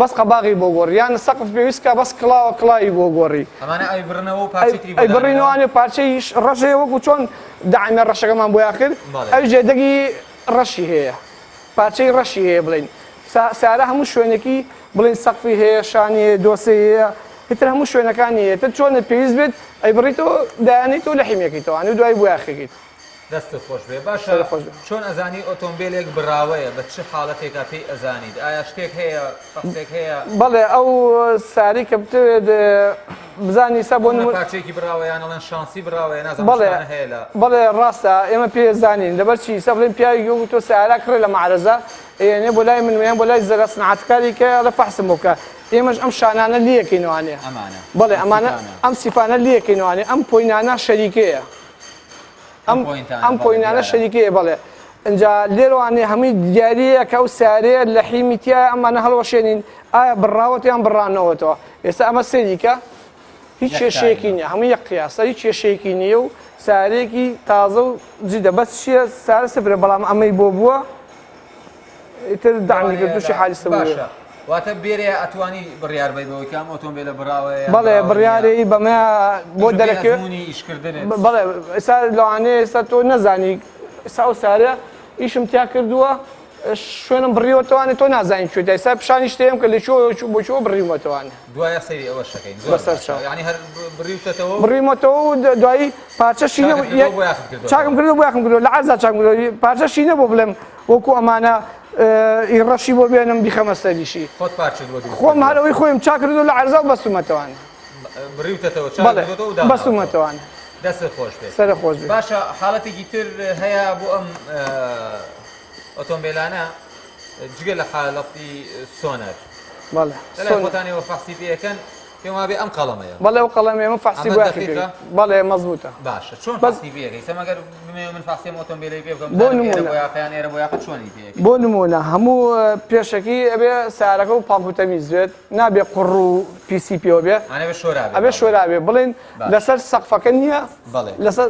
بەس قەباغی بۆ گۆڕی یان سەقف پێویست کە بەس کڵاوە کڵاوی بۆ گۆڕی ئەمانە ئەی بڕنەوە و پارچەی تری بۆ ئەی بڕینەوانێ پارچەی ڕەش هەیە وەکو چۆن دەعمە ڕەشەکەمان بۆ یاخر ئەو جێدەگی ڕەشی هەیە پارچەی ڕەشی هەیە بڵین سارە هەموو شوێنێکی بڵین سەقفی هەیە شانی هەیە دۆسەی هەیە هیتر هەموو شوێنەکانی هەیە تر چۆنت پێویست بێت ئەی بڕیتەوە دایانیتەوە لە حیمەکەیتەوە دوای بۆیاخەکەیت دەستت خۆش بێ باشە چۆن ئەزانی ئۆتۆمبیلێک بڕاوەیە بە چ حاڵەتێکا پێی ئەزانیت ئایا شتێک هەیە فەحسێک هەیە؟ بەڵێ ئەو ساری کە بتەوێت بزانی سا بۆ نمونە پارچەیەکی بڕاوە یان ئەڵێن شانسی بڕاوەیە نازانم بەڵێ شتانە هەیە لە بەڵێ ڕاستە ئێمە پێ زانین لەبەر چی سا بڵێن پیاوێکی وەکو تۆ سیارە کڕێ لە مەعرەزە ئەیەنێ بۆ لای من یان بۆ لای زەرە سنعەتکاری کە ئەڵێ فەحسم بۆ بکە ئێمەش ئەم شانانە لیەکەینەوانێ ئەمانە بەڵێ ئەم ئەمانە سیفانە ئەم سیفانە لیەکەینەوانێ ئەم پۆینانە شەریکەیە ئەم ئەم پۆینانە شەریکەیە بەڵێ ئینجا لێرەوانێ هەمووی دیاریە کە ئەو سیارەیە لە حیمی تایە ئەمانە هەڵوەشێنین ئایا بڕاوەتە یان بڕانەوەتەوە ئێستا ئەمە سەیریکە هیچ کێشەیەکی نییە هەموو یەک قیاسە هیچ کێشەیەکی نییە و سارێکی تازە و جیدە بەس چییە سارە سفرە بەڵام ئەمەی بۆ بووە ئیتر دەعمی کرد تووشی حادیسە بوو. باشە واتە بێرەیە ئەتوانی بڕیار بەی بەوەی کە ئەم ئۆتۆمبیلە بڕاوەیە یان بەڵێ بڕاوە نییە؟ بڕیارەی بەمە بۆ چونکە بێ دەرەکەوێ ئەزموونی ئیشکردنت. بەڵێ ئێستا لەوانەیە ئێستا تۆ نەزانی ئێستا ئەو سارە ئیشم تیا کردووە شوێنم بڕیوەتەوانێ تۆ نازانی کوێ ئێستا پیشانی شتێم کە لە کوێوە بۆ کوێوە بڕیومەتەوانێ. دوایە سەیری ئەوەش دەکەین زۆر بەسەر باشە چاو. یانی هەر بڕیوتەتەوە و بڕیومەتەوە و دوایی پارچەشی چاکت نەبوو کردەوە بۆیاخت کردووەتەوە. چاکم کردەوە بۆیاخم کردەوە لە عەرزا چاکم کردەوە پارچەشی نەبوو بڵێم وەکو ئەمانە. ئی ڕەشی بۆ بێنم بیخەمە سەریشی. خۆت پارچەت بۆ دروست خۆم کردووە. هەر ئەوەی خۆیم چاک کردووە لە عەرزا و بەستوومەتەوانە. بڕیوتەتەوە چاک بەڵێ کردووەتەوە و دامناوەتەوە. بەستوومەتەوانە. دەستت خۆش بێت. سەرت خۆش بێت. باشە حاڵەتێکی تر هەیە بۆ ئەم ئۆتۆمبێلانە جگە لە حاڵەتی سۆنەر. بەڵێ. لەلای خۆتان ئێوە فەحسی پێ ئەکەن پێم وابێ ئەم قەڵەمەیە. بەڵێ ئەو قەڵەمەیە من فەحسی ئەمە بۆیاخی پێ دەقیقە؟ بەڵێ مەزبووتە. باشە چۆن بەس فەحسی پێ ئەکەی؟ ئیستا مەگەر بمەوێ من فەحسی ئەم ئۆتۆمبێلەی پێ بکەم بۆ بزانم ئێرە نموونە بۆیاخە یان ئێرە بۆیاخە چۆنی پێ ئەکەی؟ بۆ نموونە هەموو پێشەکی ئەبێ سەیارەکە و پاک و تەمیز بێت نابێ قوڕ و پیسی پێوە بێ ئەبێ شۆرا بێ ئەبێ شۆرا بێ بڵێن باشە. لەسەر سەقفەکە نییە بەڵێ. لەسەر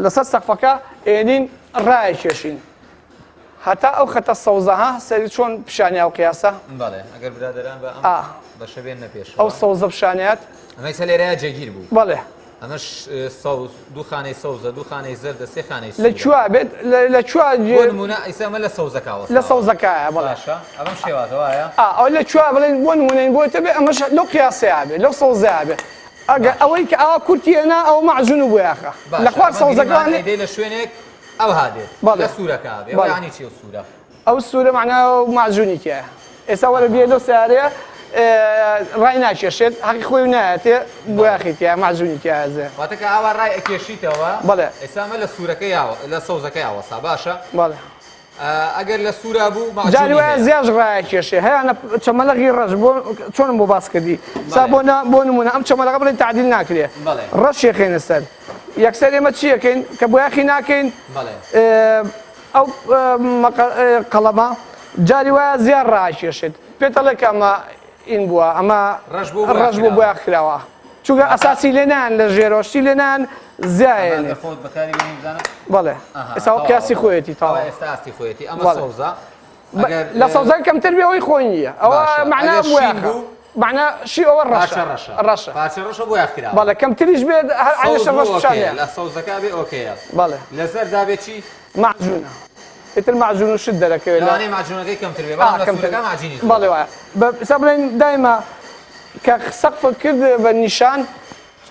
لەسەر سەقفەکە ئێنین ڕایەکێشین هەتا ئەو خەتە سەوزە ها سەری چۆن پیشانی ئەو قیاسە بەڵێ ئەگەر برادەران بە ئەم ئا بەشە بێننە پێشەوە ئەو سەوزە پیشانیات ئەمە ئێستا لێرەیە جێگیر بوو بەڵێ ئەمەش سەوز دوو خانەی سەوزە دوو خانەی زەردە سێ خانەی لە سوورە کوێ بێت لە کوێ بۆ نمونە ئیستا ئەمە لە سەوزەکە لە وەستاوە سەوزەکایە بەڵێ باشە ئەمەم شێوازە وایە ئا ئەو لە کوێ بڵێن بۆ نمونەین بۆ تەبێ ئەمەش لەو قیاسەیە بێت لەو سەوزەیە بێت ئەگەر باشە ئەوەی کە ئاوا کورتی هێنا ئەوە مەعجون و بۆیاخە لە باشە خوار ئەمە گریمان سەوزەکان ئەیدەی لە شوێنێک ئەوها دێت بەڵێ لە سوورەکە بێ ئەوە بەڵێ یعنی چی ئەو سوورە؟ ئەو سوورە مەعنا مەعجونی تیایە ئێستا وەرە بیە لەو سەیارەیە ڕای ناکێشێت حەقی خۆی و نایەتێ بەڵێ بۆیاخی تیایە مەعجونی تیایە زێ واتە کە ئاوا ڕای ئەکێشیتەوە بەڵێ ئێستا ئەمە لە سوورەکە یاوە لە سەوزەکە یاوەسا باشە بەڵێ ئەگەر لە سوورا بوو جاری مەعجونی وایە هەیە زیاش ڕایەکێشێ هەیانە چەمەلەغی ڕەش بۆ چۆنم بۆ باس کردی سا بەڵێ بۆ نا بۆ نمونە ئەم چەمەلەغە بڵێن تعدیل ناکرێ بەڵێ ڕەشێ خێنە سەر یەکسەر ئێمە چی ئەکەین کە بۆیاخی ناکەین بەڵێ ئەو قەڵەمە جاری وایە زیاد ڕاکێشێت پێت ئەڵێ کە ئەمە ئین بووە ئەمە ڕەش بوو بۆیاخ ڕەش بوو کراوە بۆیاخ کراوە چونکە واتە ئەساسی لێ نان لە ژێرەوە شتی لێ نان ئەمە ئەگەر زیایەنێت خۆت بەکاری بێنی بزانە بەڵێ ئەها ئێستا ئەو تەواو قیاسی خۆیەتی ئەوە تەواو ئێستا ئاستی خۆیەتی ئەمە بەڵێ سەوزە ئەگەر لە سەوزەکە کەمتر بێ ئەوەی خۆی نییە ئەوە باشە مەعنا ئەگەر شین بۆیاخە بوو مەعنا شی ئەوە پارچە ڕەشە ڕەشە ڕەشە پارچە ڕەشە بۆیاخ کراوە بەڵێ کەمتریش بێت هەر سەوز عەینەشە بوو ڕەش okay یە پیشانەیە لە سەوزەکە بێ okay یە بەڵێ لە زەردا بێ چی مەعجونە ئیتر مەعجون و شت دەرەکەوێت لە لەوانەیە مەعجونەکەی کەمتر بێ بەڵام لە کەمتر سوورەکە مەعجینی بەڵێ زۆرە وایە بە ئێستا بڵێن دایمە کە سەقفت کرد بە نیشان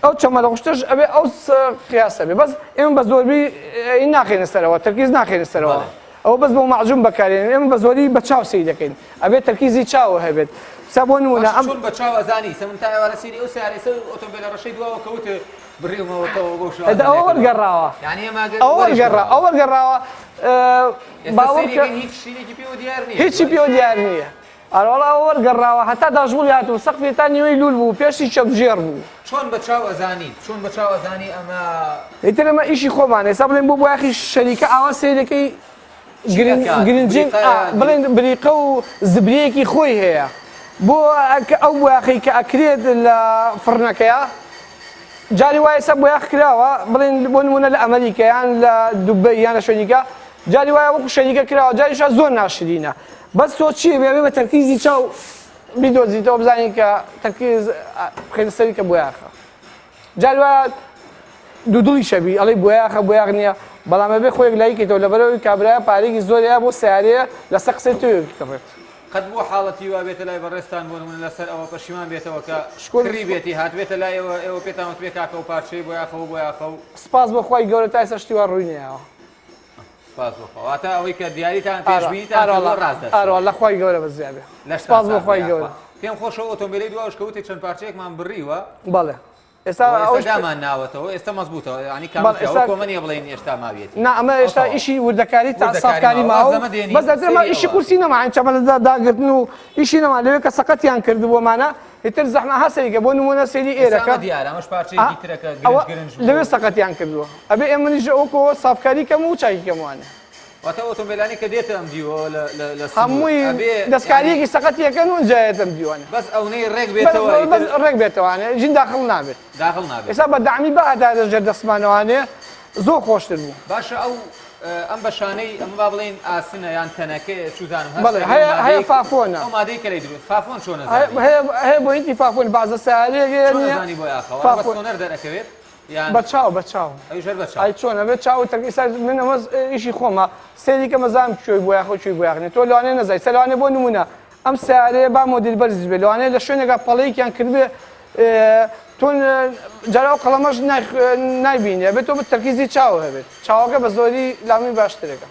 ئەو چەمەلە شتەش ئەبێ ئەو قیاسە بێ بەس ئێمە بە زۆربی این ناخەینە سەرەوە تەرکیز ناخەینە سەرەوە بەڵێ ئەوە بەس بۆ مەعجون بەکارێنین ئێمە بە زۆری بە چاو سەیر دەکەین ئەبێ تەرکیزی چاو هەبێت سا بۆ نمونە باشە ئەم چۆن بە چاو ئەزانی ئیسە من تا ئێوارە سەیری ئەو سەیارەی سەر ئۆتۆمبێلە ڕەشەی دواوە کەوت بڕیومەوە تەوە بەو شێوازە ئەوە لێکردەوە وەرگەڕاوە یعنی ئێمە ئەگەر ئەوە وەریش وەرگەڕا گەڕاوە ئەوە وەرگەڕاوە ئێستا باوەڕ سەیری کە ئەکەین هیچ شینێکی پێوە دیار نییە هیچی دوای پێوە دیار نییە ئەرەوەڵا ئەوە وەرگەڕاوە هەتا داشبوڵی هاتبوو سەقفی تا نیوەی لوول بوو پێشی چەپگێڕ بوو. چۆن بە چاو ئەزانیت؟ چۆن بە چاو ئەزانی ئەمە. ئیتر ئەمە ئیشی خۆمانە ئێستا بڵێن بۆ بۆیاخی شەریکە ئاوا سەیرەکەی چی ئەکات؟ گرنجین بریقە ئا بڵێن بریقە و زبریەکی خۆی هەیە بۆ ئەو بۆیاخەی کە ئەکرێت لە فڕنەکەیا جاری وایە ئێستا بۆیاخ کراوە بڵێن بۆ نمونە لە ئەمریکا یان لە دوبەی یان لە شوێنیکە جاری وایە وەکو شەریکە کراوە جاریشە زۆر ناشرینە بەس تۆ چی بێ بە تەرکیزی چاو بیدۆزیتەوە بزانین کە تەرکیز بخەیتە سەری کە بۆیاخە جاری وایە دوودڵی شەبی ئەڵێ بۆیاخە بۆیاخ نییە بەڵام ئەبێ خۆیەک لای کەیتەوە لەبەرەوەی کابرایە پارێکی زۆرەیە بۆ سیارەیە لەسەر قسەی تۆ کڕێت. قەت بووە حاڵەتی وا بێتە لای بەڕێزتان بۆ نموونە لەسەر ئەوە پەشیمان بێتەوە کە شکور کڕیبێتی هاتبێتە لای ئێوە ئێوە پێتان وتبێ کاکە ئەو پارچەی بۆیاخە و بۆیاخە و سپاس بۆ خوای گەورە تا ئێستا شتی وا ڕووی نەیاوە. سپاس بۆ خوا واتە ئەوەی کە دیاریتان پێشبینیتان کردووە ڕاست دەرچووە. ئارەوە لە خوای گەورە بەزیا بێ. لەشتان سپاس بۆ ساغ بێ خوای یاخوا. گەورە. پێم خۆشە ئەو ئۆتۆمبیلەی دواوەش کە وتت چەند پارچەیەکمان بڕیوە. بەڵێ. ئێستا ئێستا ئەوەش دامان ناوەتەوە ئێستا مەزبوتە یانی بەڵێ کامل ئێستا ئەوە کۆمە نییە بڵێین ئێستا ماویەتی. نا ئەمە ئەو ئێستا تەواو. ئیشی وردەکاری تا وردەکاری سافکاری ماوە. واز ماوە لەمە دێنی بەس ئەتر ئەمە سەیری ئیشی ئەوە. قورسی نەما یانی چەمەلە داگرتن و ئیشی نەما لەوێ کە سەقەتیان کردبوومانە ئیتر زەحمە ها سەیری کە بۆ نموونە سەیری ئێستا ئێرەکە ئەمە دیارە ئەمەش ئا پارچەیەکی ترە کە ئەوە گرنج گرنج لەوێ بوو. سەقەتیان کردووە ئەبێ ئێمنیش ئەوکۆ سافکاری کەم و چاکی کەم وانە. واتە ئۆتۆمبیلانی کە دێتە ئەم دیوەوە لە لە لە سنوور هەمووی ئەبێ یانی دەستکارییەکی سەقەتی ئەکەن و ئینجا یەتە ئەم دیوانە. بەس ئەونەی ڕێک بەس بێتەوە بەس ئیتر ڕێک بێتەوانێ ژین داخڵ نابێت. داخڵ نابێت. ئێستا بە دەعمی بهاتایەتە ژێر دەستمانەوانێ زۆر خۆشتر بوو. باشە ئەو ئەم بەشانەی ئەمە با بڵێین ئاسنە یان تەنەکەیە چوزانم هەر بەڵێ شتێک هەیە هەیە مادەیەک فافۆنە. ئەو مادەی کە لێی دروست فافۆن چۆن ئەزانی؟ هەیە هەیە بۆ هیچی فافۆن بەعزە سەیارەیەک هەیە چۆن نییە ئەزانی بۆیاخە واتە بە فافۆن سۆنەر دەرئەکەوێت یان بە چاو بە چاو ئەویش هەر بە چاو ئای چۆن ئەبێت چاو و تەرکیز سەر من ئەمە ئیشی خۆمە سەیری کەم ئەزانم کوێی بۆیاخە و کوێی بۆیاخ نییە تۆ لەوانەیە نەزانی سەر لەوانەیە بۆ نموونە ئەم سەیارەیە با مۆدیل بەرزیش بێت لەوانەیە لە شوێنێکا پەڵەیەکیان کردبێ تۆ جارا ئەو قەڵەمەش نایبینی ئەبێت تۆ تەرکیزی چاو هەبێت چاوەکە بە زۆری لامی باشترەکە.